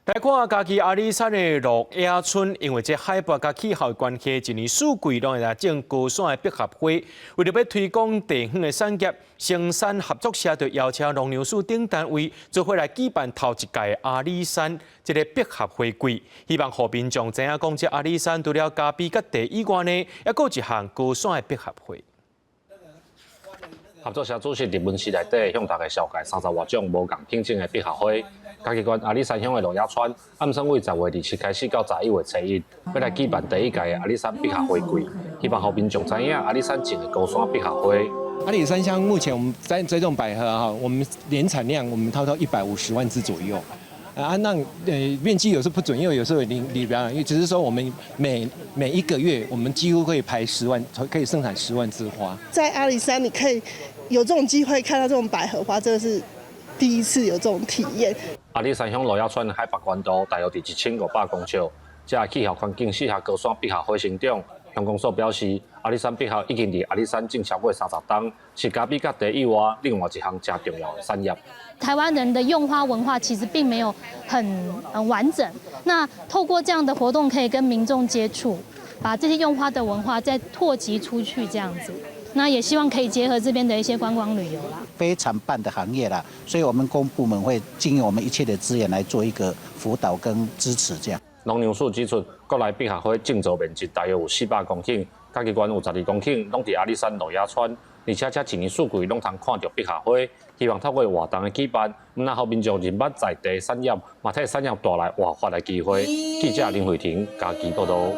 來看嘉義阿里山的鹿野村，因為這海拔佮氣候的關係，一年四季攏會來種高山的百合花。為著欲推廣地方的產業，生產合作社就邀請農糧署等單位做伙來舉辦頭一屆阿里山這个百合花季，希望予民眾知影講，這阿里山除了咖啡佮茶以外呢，猶閣有一項高山的百合花。合作社主席佇門市內底向大家紹介三十外種無仝品種的百合花。嘉義縣阿里山鄉的鹿野村，按算對10月27開始到11月初一，欲來舉辦第一屆的阿里山百合花季，希望予民眾知影阿里山種的高山百合花。阿里山鄉目前我們在這種百合哈，我們年產量我們差不多150萬枝左右。啊，那面積有時候不準，因為有時候你比較，因為只是說我們每一個月，我們幾乎可以排十萬，可以生產十萬枝花。在阿里山，你可以有這種機會看到這種百合花，真的是第一次有這種體驗。阿里山鄉鹿野村海拔高度大約佇1500公尺，這氣候環境適合高山百合花生長。鄉公所表示，阿里山百合已經佇阿里山種超過30冬，是咖啡佮茶以外另外一項誠重要的產業。台灣人的用花文化其實並沒有很完整。那透過這樣的活動，可以跟民眾接觸，把這些用花的文化再拓及出去，這樣子。那也希望可以結合這邊的一些觀光旅遊啦。非常棒的行業啦，所以我們公部門會盡用我們一切的資源來做一個輔導跟支持，這樣。農糧署指出，國內百合花種植面積大約有400公頃，嘉義縣有12公頃，攏佇阿里山鹿野村，而且這一年四季攏通看著百合花。希望透過活動的舉辦，毋但予民眾認捌在地產業，嘛替產業帶來活發的機會。記者林慧婷嘉義報導。